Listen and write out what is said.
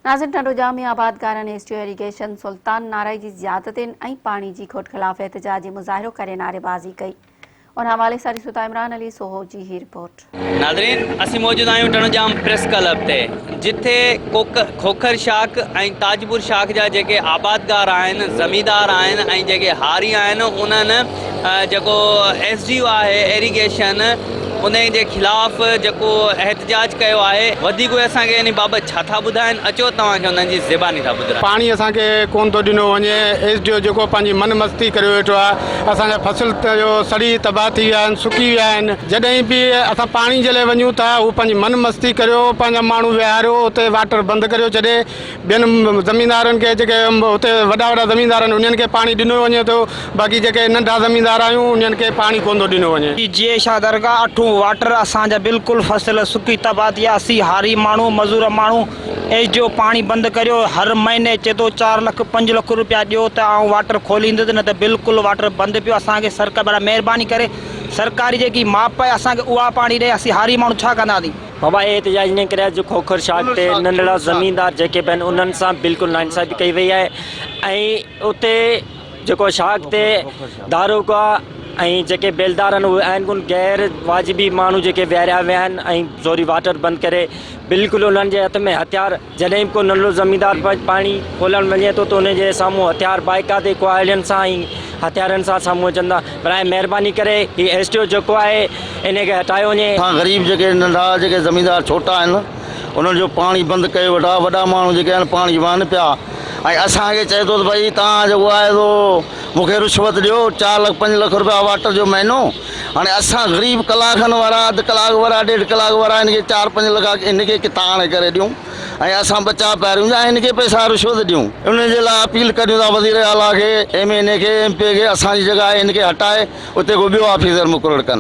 ناظرين ٽنڊوڄام ۾ آبادگارن S D O irrigation سلطان نارائي جي زيادتين ۽ پاڻي جي کوٽ خلاف احتجاجي مظاهرو ڪري نعريبازي ڪئي ان حوالي سان ڏسون ٿا عمران علي سوهو جي هي رپورٽ. ناظرين اسين موجود آهيون ٽنڊوڄام پريس ڪلب تي جتي کوکر شاخ ۽ تاجپور شاخ جا جيڪي آبادگار آهن زميندار آهن ۽ جيڪي هاري آهن انهن جيڪو ايس ڊي او آهي ايريگيشن انهي جي خلاف جيڪو احتجاج ڪيو آهي وڌيڪ اهي اسان کي انهي بابت ڇا ٿا ٻڌائن اچو توهان کي انهن جي زباني ٿا ٻڌرايون. پاڻي اسان کي ڪون ٿو ڏنو وڃي ايس ڊي او جيڪو پنهنجي من مستي ڪريو ويٺو آهي اسان جا فصل جو سڙي تباهه ٿي ويا آهن سڪي ويا آهن جڏهن به اسان پاڻي جي لاء وڃون ٿا هو پنهنجي من مستي ڪريو پنهنجا ماڻهو ويهاريو اتي واٽر بند ڪريو ڇڏي ٻين زميندارن کي جيڪي اتي وڏا وڏا زميندار آهن انهن کي پاڻي ڏنو وڃي ٿو باقي جيڪي ننڍا زميندار آهيون انهن کي پاڻي ڪونه ٿو ڏنو وڃي. جي شاھ درگاھ اٺون واٽر اسان جا بلڪل فصل سڪي تباھ ٿي ويا اسين ھاري ماڻھو مزور ماڻھو ايس ڊي او پاڻي بند ڪريو ھر مھيني چئي ٿو چار لک پنج لک روپيا ڏيو ته آئون واٽر کوليندس نه ته بلڪل واٽر بند پيو اسان کي سرڪار برا مھرباني ڪري سرڪاري جيڪي ماپ آھي اسان کي اھا پاڻي ڏئي اسين ھاري ماڻھو ڇا ڪنداسين. بابا اهي احتجاج انهي ڪري آهي جو کوکر شاخ تي ننڍڙا زميندار جيڪي به آهن انهن سان بلڪل ناانصافي ڪئي وئي آهي ۽ اتي جيڪو شاخ تي داروغا ۽ جيڪي بيلدار آهن اهي آهن ڪون غير واجبي ماڻهو جيڪي ويهاريا ويا آهن ۽ زوري واٽر بند ڪري بلڪل انهن جي هٿ ۾ هٿيار جڏهن به ڪو ننڍڙو زميندار پاڻي کولڻ وڃي ٿو ته ان جي سامهون هٿيار بائيڪاتي ڪهاڙين سان ۽ هٿيارن سان سامهون اچن ٿا براء مهرباني ڪري هي ايس ڊي او جيڪو آهي ان کي هٽايو وڃي. اسان غريب جيڪي ننڍا جيڪي زميندار ڇوٽا آهن انهن جو پاڻي بند ڪيو ويٺا وڏا ماڻهو جيڪي آهن پاڻي وهن پيا ۽ اسان کي چئي ٿو ته ڀئي توهان جيڪو آهي سو مون کي رشوت ڏيو چار لک پنج لک روپيا واٽر جو مهينو هاڻي اسان غريب ڪلاڪن وارا اڌ ڪلاڪ وارا ڏيڍ ڪلاڪ وارا هن کي چار پنج لک هن کي ڪٿان آڻي ڪري ڏيون ۽ اسان ٻچا پياريون يا هن کي پئسا رشوت ڏيون ان جي لاء اپيل ڪريون ٿا وزير اعليٰ کي ايم اين اي کي ايم پي اي کي اسان جي جڳهه آهي هن کي هٽائي اتي ڪو ٻيو آفيسر مقرر ڪن.